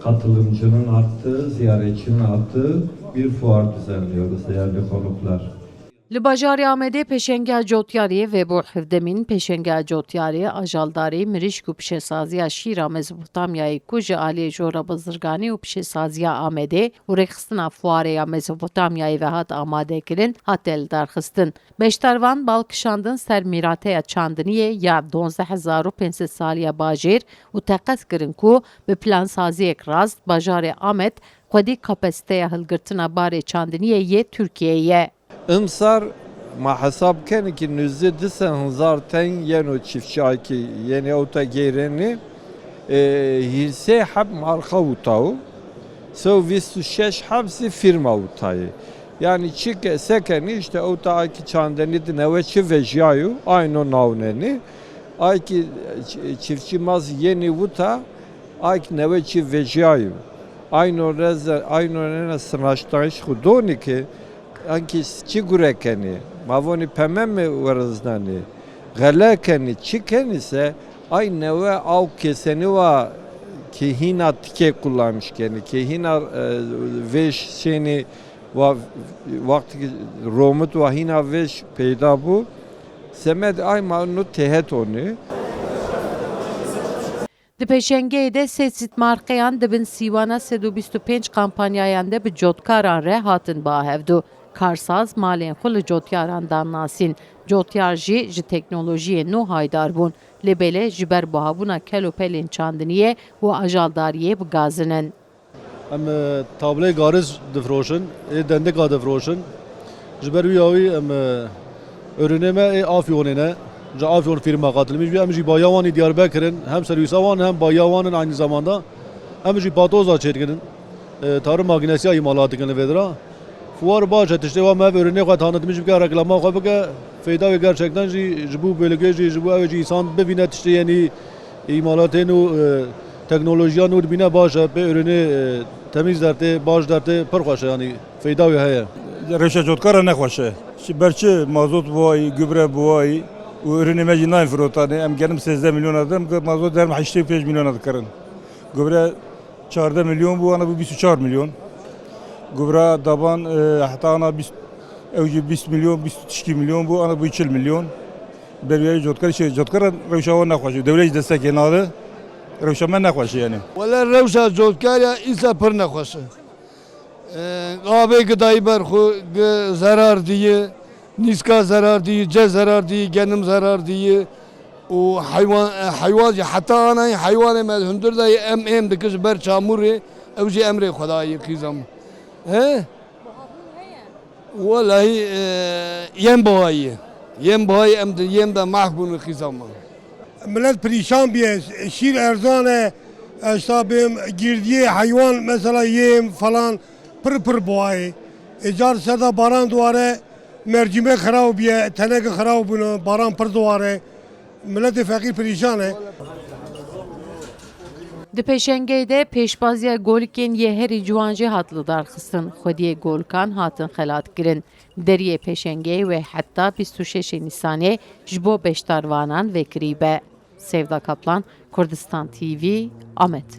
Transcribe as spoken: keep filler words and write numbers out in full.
Katılımcının arttığı, ziyaretçinin arttığı bir fuar düzenliyoruz değerli konuklar. Li bajarê Amedê pêşengeya cotyariyê vê bo hevdemîn pêşengeya cotyariyê, ajaldarî, mirîşk û pişesaziya şîra Mezopotamyayê ku ji aliyê Jora Bizirganî û Pişesaziya Amedê û rêxistina fuarê ya Mezopotamyayê ve hat amadekirin, hate lidarxistin. Beşdarvan bal kişandin ser mîrateya çandiniyê ya duwazdeh hezar û pênc sed saliya bajêr û teqez kirin ku bi plansaziyek rast bajarê Amed xwedî kapasiteya hilgirtina barê çandiniyê yê Tirkiyeyê ye. Imsar ma hesab kenî ki nûzdeh di sed hezar ten yeno çiftçi ay ki yenê ewta geyrenî, e, hîrsê heb marka witaw, sew vîst û şeş heb zî firma witayê. Yani çi ke, sekenî işte ewta ay ki çandenî di newe çi vejyayo, ayno nawnenî. Ay ki ç-, çiftçi maz yenî wita, ay ki newe çi vejyayo. Ayno reze, ayno nena sinaştayış xu doni ki, anki çi gure kenî, ma vonî peme mi weriznanî, xele kenî, çi kenî se, ay newe aw keseni wa ki hîna tikê kullanmış kenî, ki hîna, e, vêş şênî wa, wextî ki romit wa hîna vêş peyda bû, semed ay ma nu tehet onî. Di pêşengeyê de sê sît marqeyan di bin sîwana sed û bîst û pênc kampanyayan de bi cotkaran re hatin ba hevdu. Karsaz malên xwe li cotyaran dan nasîn. Cotyar jî ji teknolojiyê nû haydar bûn. Lê belê ji ber buhabûna kelopelên çandiniyê û ajaldariyê bi gazin in. Em, e, tablê gariz difroşin, ê dendika difroşin. Ji ber wî yawî em, e, ürünê me ê Afyonê ne. Ji Afyon firma qatilmiş bî. Em jî baya wan ê Diyarbekir in. Hem serwîsa wan hem baya wan in aynı zamanda. Em jî patoza çêdikin. E, tarım makinesiya îmalat dikin li vê dira. Fuar baş e, tiştê wa me ev ürünê xwe tanıtmış bike, reklama xwe bike. Feyda wê gerçekten jî ji bo bölgê jî, ji bo ew jî însan bibîne tiştê yenî. Îmalatê nû, e, teknolojiya nû dibîne baş e, pê ürünê, e, temîz dertê, baş dertê pir xweş e, yanî feyda wê heye. Rewşa cotkara nexweş e. Ji ber çi mazot buwayî, gübre buwayî û ürünê me jî nayên firotanê. Em genim sêzdeh milyona didim, mazot derim heştê û pênc milyona dikirin. Gübre çardeh milyon bû, ana bû bîst û çar milyon. Gübre daban, e, heta ana bîst, ew jî bîst milyon, bîst û tişkî milyon bû, ana bû çil milyon. Berwiyayê cotkar, şey, cotkar rewşa wan nexweş e. Dewlet jî destekê nade. Rewşa me nexweş e yani. Wele rewşa cotkar ya îsa pir nexweş e. E, avê gidayî ber xwe, gi zerar diye, nîska zerar diye, ce zerar diye, genim zerar diye. Û heywan, e, heywan jî heta anayî heywanê me hundir dayî em êm dikir ji ber çamûrê, ew jî emrê Xwedayê qîza min. He? Welahî, e, yên bihayî ye. Yên bihayî em di yên de mahv bûn û qîza min. Millet perîşan bûye, şîr erzan e, ez ta bêm, girdiyê heywan, mesela yêm falan, pir pir buhayê. Ê car ser de baran diware, mercîmek xirab bûye, teneke xirab bûne, baran pir diware. Miletê feqîr perîşan e. Di pêşengeyê de pêşbaziya golikên yê herî ciwan jî hat lidarxistin. Xwediyê golikan hatin xelatkirin. Deriyê pêşengeyê wê heta bîst û şeşê Nîsanê ji bo beşdarvanan vekirî be. Sevda Kaplan, Kurdistan T V, Amed.